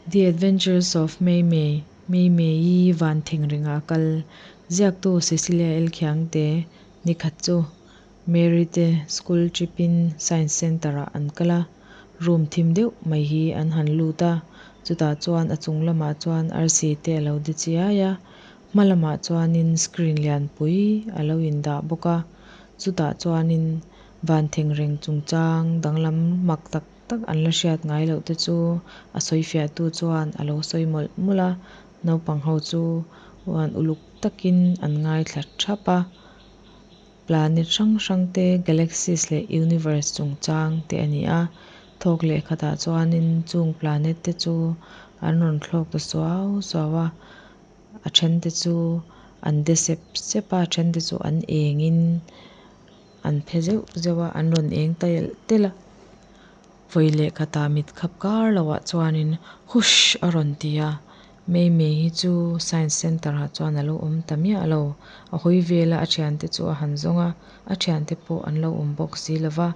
The Adventures of Mei Mei, Mei Mei-i van thengrengah a kal, ziaktu Cecilia L. Khiangte, Nikhat chu Mary te school trip in Science Centre ah an kal a, room thim deuh mai hi an han lut a, chutah chuan a chung lamah chuan arsi te a lo de chiai a, hma lamah chuanin screen lianpui a lo indah bawk a, chutah chuanin van thengreng chungchang danglam mak tak tak an la hriat ngai loh te chu a sawi fiah tu chuan a lo sawi mawlh mawlh a, naupang ho chu uan uluk takin an ngaithla thap a, planet hrang hrang te galaxies leh universe chungchang te a ni a, thawk leh khatah chuanin chung planet te chu an rawn thlawk ta suau suau a, a then te chu an de sep sep a, a then te chu an engin an phe zeuh zeuh a, an rawn eng ta elh telh a. Vawi leh khatah mit khap kar loah chuanin Hush! a rawn ti a, Mei Mei hi chu Science Centre ah chuan a lo awm ta miah lo. A hawi vela a thiante chu a han zawng a, a thiante pawh an lo awm bawk si lo va.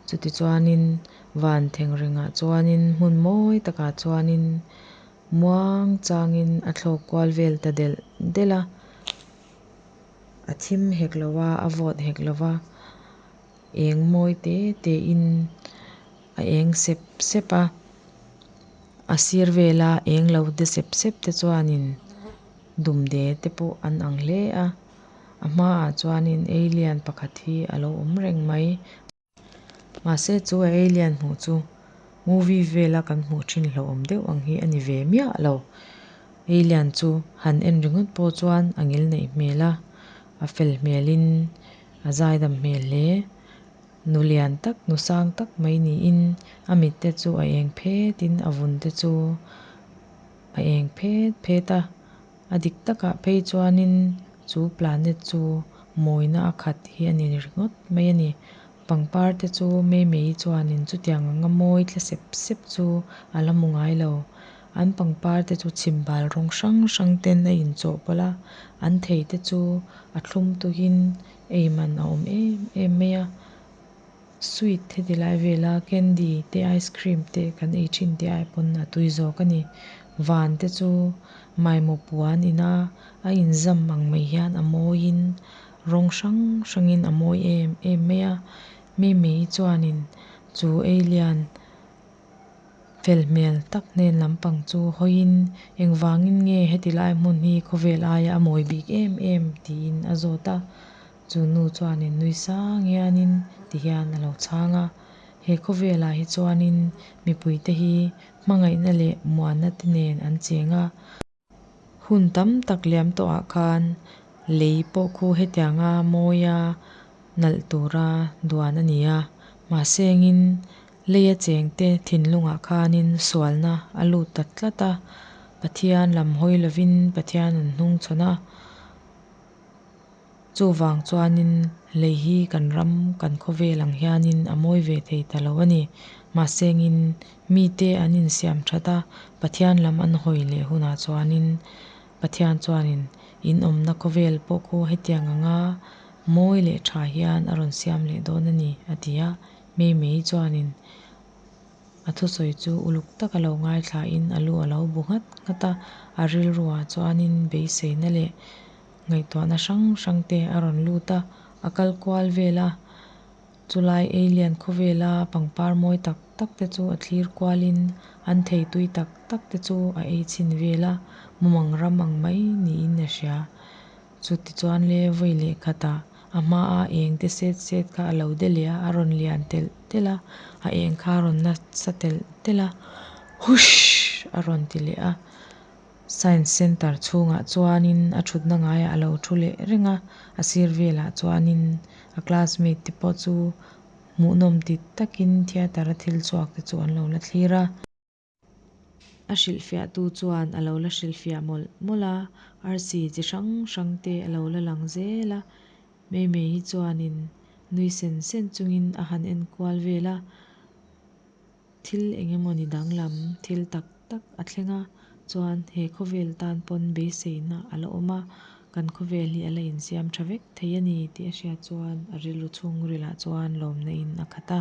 Chutichuanin van thengrengah chuanin hmun mawi takah chuanin muang changin a thlawk kual vel ta delh delh a. A thim hek lo a, a vawt hek lo va. Eng mawi te te in a eng sep sep a, a sir vela eng lo de sep sep te chuanin dumde te pawh an ang hle a, a hmaah chuanin alien pakhat hi a lo awm reng mai. Mahse chu a alien hmuh chu movie vela kan hmuh thin hlauhawm deuh ang hi a ni ve miah lo. Alien chu han en ringawt pawh chuan a ngil neih hmel a, a fel hmelin A zaidam hmel hle. Nu lian tak, nu sang tak mai niin a mit te chu a eng phetin a vun te chu a eng phet phet a. A dik takah phei chuanin chu planet chu mawina a khat hi a ni ringawt mai a ni. Pangpar te chu Mei Mei chuanin chutiang anga mawi tla sep sep chu a la hmu ngai lo. An pangpar te chu chhimbal rawng hrang hrang ten a inchawhpawlh a, an thei te chu a thlum tuhin ei man a awm em em mai a. Sweet heti lai vela candy te ice cream te kan ei thin te ai pawn a tui zawk a ni. Van te chu maimaw puan ina a inzam ang mai hian a mawiin rawng hrang hrangin a mawi em em mai a. Mimi chuanin chu ei lian Fel hmel tak hnen lampang chu hawiin, Engvangin nge heti lai hmun hi khawvel aia a mawi bik em em? tiin a zawt a. Chu nu chuanin nui sang hianin ti hian a lo chhang a. He khawvelah hi chuanin mipuite hi hmangaihna leh muanna te nen an cheng a. Hun tam tak liam tawhah khan lei pawh khu hetianga mawia nalh tura duan a ni a, mahse engin leia chengte thinlungah khanin sualna a lut ta tlat a, Pathian lam hawi lovin Pathian an hnungchhawn a. Chuvang chuanin lei hi kan ram, kan khawvel ang hianin a mawi ve thei ta lo a ni. Mahsengin mite an insiam that a, Pathian lam an hawi leh hunah chuanin Pathian chuanin in awmna khawvel pawh khu hetiang anga mawi leh tha hian a rawn siam leh dawn a ni, a ti a. Mei mei chuanin A thusawi chu uluk taka lo ngaithlain a lu a lo bu nghat nghat a, a rilruah chuanin beiseina leh ngaihtuahna hrang hrang te a rawn lut a, a kal kual vel a. Chulai alien khawvela pangpar mawi tak tak te chu a thlir kualin an thei tui tak tak te chu a ei chhin vel a, mumang ram ang mai niin a hria. Chutichuan le vawi leh khatah a hmaa eng te set set kha a lo de leh a, a rawn lian telh telh a, a eng kha a rawn nasa telh telh a, Hushh! a rawn ti leh a. Science Centre chhungah chuanin a thutna ngaiah a lo thu leh reng a, a sir velah chuanin a classmate te pawh chu hmuhnawm ti takin theatre a thil chhuak te chu an lo la thlir a. A hrilhfiahtu chuan a lo la hrilhfiah mawlh mawlh a, arsi chi hrang hrang te a lo la lang zel a. Mei mei hi chuanin nui sen sen chungin a han en kual vel a, thil eng emawni danglam thil tak tak a thleng a, chuan he khawvel tan pawn beiseina a la awm a, kan khawvel hi a la insiam tha vek thei a ni tih a hriat chuan a rilru chhungrilah chuan lawmna in a khat a.